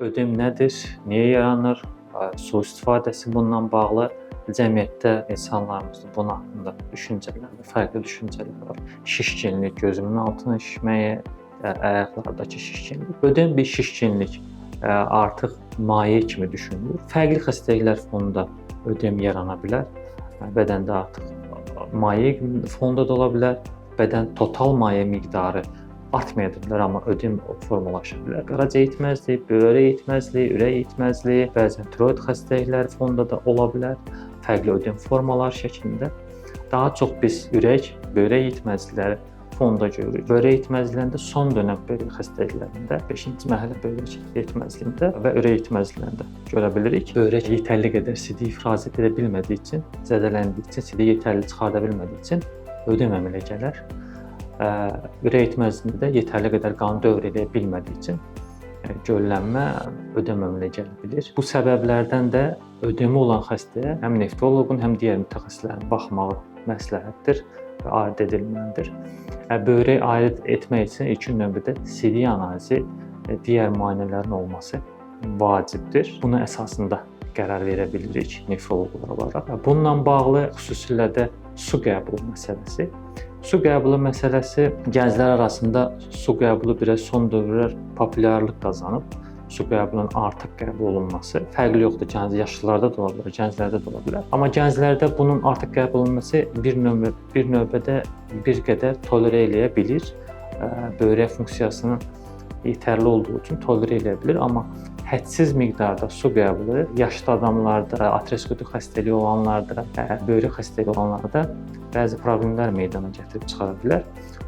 Ödem nədir? Niyə yaranır? Su istifadəsi bununla bağlı cəmiyyətdə insanlarımızda bunun haqqında düşüncələr və fərqli düşüncələr var. Şişkinlik, gözümün altına şişməyi, ayaqlardakı şişkinlik. Ödem bir şişkinlik, artıq maye kimi düşünülür. Fərqli xəstəliklər fonunda ödem yarana bilər. Bədəndə artıq maye fonda da ola bilər. Bədən total maye miqdarı artmaya da bilər, amma ödem formalaşa bilər. Qaraciyər yetməzliyi, böyrək yetməzliyi, ürək yetməzliyi, bəzən tiroid xəstəlikləri fonda da ola bilər. Fərqli ödem formaları şəklində. Daha çox biz ürək, böyrək yetməzlikləri fonda görürük. Böyrək yetməzliyində son dönəm böyrək xəstəliklərində, 5-ci mərhələ böyrək yetməzliyində və ürək yetməzliyində görə bilirik. Böyrək yetərli qədər sidik ifraz edə bilmədiyi üçün, zədələndiyi üçün, sidik yetərli çıxarda bilmədiyi üçün ödem əmələ gələr. Ürək yetməzliyində də yetərli qədər qan dövr edə bilmədiyi üçün göllənmə, ödem əmələ gələ bilir. Bu səbəblərdən də ödemi olan xəstəyə həm nefroloqun, həm digər mütəxəssislərin baxmağı məsləhətdir və ayırd edilməlidir. Böyrək ayırd etmək üçün ilkin növbədə sidik analizi, digər müayinələrin olması vacibdir. Buna əsasında qərar verə bilirik nefroloqlar olaraq. Bununla bağlı xüsusilə də su qəbulu məsələsi. Su qəbulu məsələsi gənclər arasında su qəbulu biraz son dövrlər populyarlıq qazanıb. Su qəbulunun artıq qəbul olunması fərqli yoxdur. Gənc yaşlılarda da ola bilər, gənclərdə də ola bilər. Amma gənclərdə bunun artıq qəbul olunması bir növbədə bir qədər tolerə eləyə bilir. Böyrək funksiyasının yetərli olduğu üçün tolerə eləyə bilir, amma hədsiz miqdarda su qəbulu yaşlı adamlarda, aterosklerotik xəstəliyi olanlarda, böyrək xəstəliyi olanlarda bəzi problemlər meydana gətirib çıxara bilər.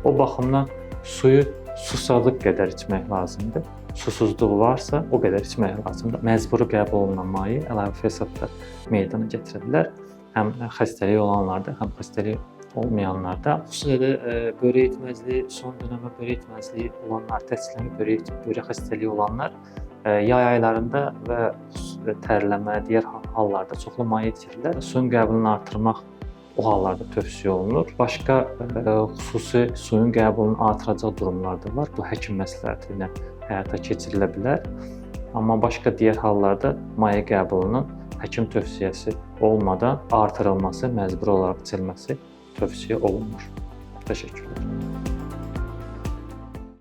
O baxımdan suyu susadıq qədər içmək lazımdır. Susuzluq varsa, o qədər içmək lazımdır. Məcburi qəbul olunan maye əlavə fəsadlar meydana gətirə bilər. Həm xəstəliyi olanlarda, həm xəstəliyi olmayanlarda. Xüsusilə də böyrək yetməzliyi, son dönəmə böyrək yetməzliyi olanlar, təsdiqlənmiş böyrək xəstəliyi olanlar yay aylarında və xüsusilə tərləmə, digər hallarda çoxlu maye itirirlər. Suyun qəbulunu artırmaq o hallarda tövsiyə olunur. Başqa xüsusi suyun qəbulunu artıracaq durumlar da var. Bu həkim məsləhəti ilə həyata keçirilə bilər. Amma başqa digər hallarda maye qəbulunun həkim tövsiyəsi olmadan artırılması, məcburi olaraq içilməsi tövsiyə olunmur. Təşəkkürlər.